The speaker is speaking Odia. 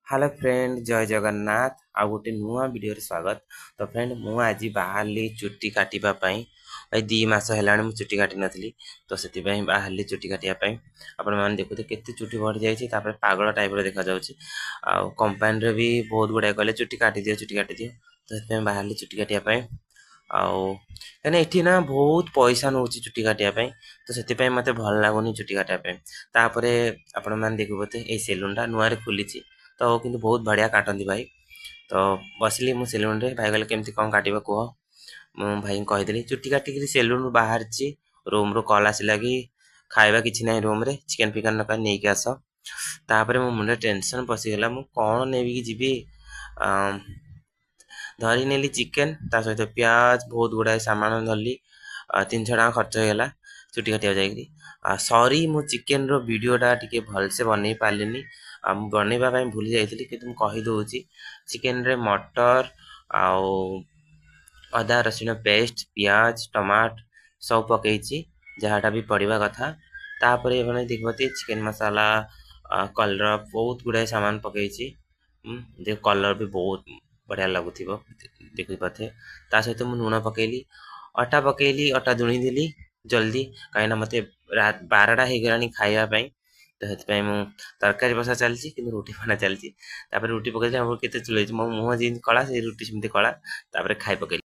ହ୍ୟାଲୋ ଫ୍ରେଣ୍ଡ, ଜୟ ଜଗନ୍ନାଥ। ଆଉ ଗୋଟେ ନୂଆ ଭିଡ଼ିଓରେ ସ୍ୱାଗତ। ତ ଫ୍ରେଣ୍ଡ, ମୁଁ ଆଜି ବାହାରିଲି ଚୁଟି କାଟିବା ପାଇଁ। ଭାଇ, 2 ମାସ ହେଲାଣି ମୁଁ ଚୁଟି କାଟି ନଥିଲି, ତ ସେଥିପାଇଁ ବାହାରିଲି ଚୁଟି କାଟିବା ପାଇଁ। ଆପଣମାନେ ଦେଖୁଥିବେ କେତେ ଚୁଟି ବଢ଼ିଯାଇଛି, ତାପରେ ପାଗଳ ଟାଇପ୍ର ଦେଖାଯାଉଛି। ଆଉ କମ୍ପାନୀରେ ବି ବହୁତ ଗୁଡ଼ାଏ କହିଲେ, ଚୁଟି କାଟିଦିଅ, ଚୁଟି କାଟିଦିଅ। ତ ସେଥିପାଇଁ ବାହାରିଲି ଚୁଟି କାଟିବା ପାଇଁ। ଆଉ କାହିଁକିନା ଏଠି ନା ବହୁତ ପଇସା ନେଉଛି ଚୁଟି କାଟିବା ପାଇଁ, ତ ସେଥିପାଇଁ ମୋତେ ଭଲ ଲାଗୁନି ଚୁଟି କାଟିବା ପାଇଁ। ତାପରେ ଆପଣମାନେ ଦେଖିପାରୁଥିବେ, ଏଇ ସେଲୁନ୍ଟା ନୂଆରେ ଖୋଲିଛି, ତ କିନ୍ତୁ ବହୁତ ବଢ଼ିଆ କାଟନ୍ତି ଭାଇ। ତ ବସିଲି ମୁଁ ସେଲୁନ୍ରେ। ଭାଇ କହିଲେ, କେମିତି କ'ଣ କାଟିବ କୁହ। ମୁଁ ଭାଇଙ୍କୁ କହିଦେଲି। ଚୁଟି କାଟିକିରି ସେଲୁନ୍ରୁ ବାହାରିଛି, ରୁମ୍ରୁ କଲ୍ ଆସିଲା କି ଖାଇବା କିଛି ନାହିଁ ରୁମ୍ରେ, ଚିକେନ୍ ଫିକେନ୍ ଦରକାର, ନେଇକି ଆସ। ତାପରେ ମୋ ମୁଣ୍ଡରେ ଟେନସନ୍ ପଶିଗଲା, ମୁଁ କ'ଣ ନେଇକି ଯିବି? ଧରି ନେଲି ଚିକେନ୍, ତା ସହିତ ପିଆଜ, ବହୁତ ଗୁଡ଼ାଏ ସାମାନ ଧରିଲି। 300 ଟଙ୍କା ଖର୍ଚ୍ଚ ହେଇଗଲା ଚୁଟି କାଟିବାକୁ ଯାଇକିରି। ଆଉ ସରି, ମୁଁ ଚିକେନ୍ର ଭିଡ଼ିଓଟା ଟିକେ ଭଲସେ ବନେଇ ପାରିଲିନି ଆଉ ମୁଁ ବନେଇବା ପାଇଁ ଭୁଲି ଯାଇଥିଲି। କିନ୍ତୁ ମୁଁ କହିଦେଉଛି, ଚିକେନ୍ରେ ମଟର ଆଉ ଅଦା ରସୁଣ ପେଷ୍ଟ, ପିଆଜ, ଟମାଟ ସବୁ ପକେଇଛି, ଯାହାଟା ବି ପଡ଼ିବା କଥା। ତାପରେ ଆପଣ ଦେଖିପାରୁଥିବେ, ଚିକେନ୍ ମସଲା, କଲର୍, ବହୁତ ଗୁଡ଼ାଏ ସାମାନ ପକେଇଛି। କଲର୍ ବି ବହୁତ ବଢ଼ିଆ ଲାଗୁଥିବ, ଦେଖିପାରୁଥିବେ। ତା ସହିତ ମୁଁ ଲୁଣ ପକେଇଲି, ଅଟା ପକେଇଲି, ଅଟା ଦୁଣିଦେଲି ଜଲ୍ଦି, କାହିଁକିନା ମୋତେ 12ଟା ହେଇଗଲାଣି ଖାଇବା ପାଇଁ। ତ ସେଥିପାଇଁ ମୁଁ ତରକାରୀ ବସା ଚାଲିଛି, କିନ୍ତୁ ରୁଟି ବନା ଚାଲିଛି। ତାପରେ ରୁଟି ପକେଇଲି। ଆମର କେତେ ଚୁଲେଇଛି, ମୋ ମୁହଁ ଯେମିତି କଳା, ସେଇ ରୁଟି ସେମିତି କଳା। ତାପରେ ଖାଇ ପକେଇଲି।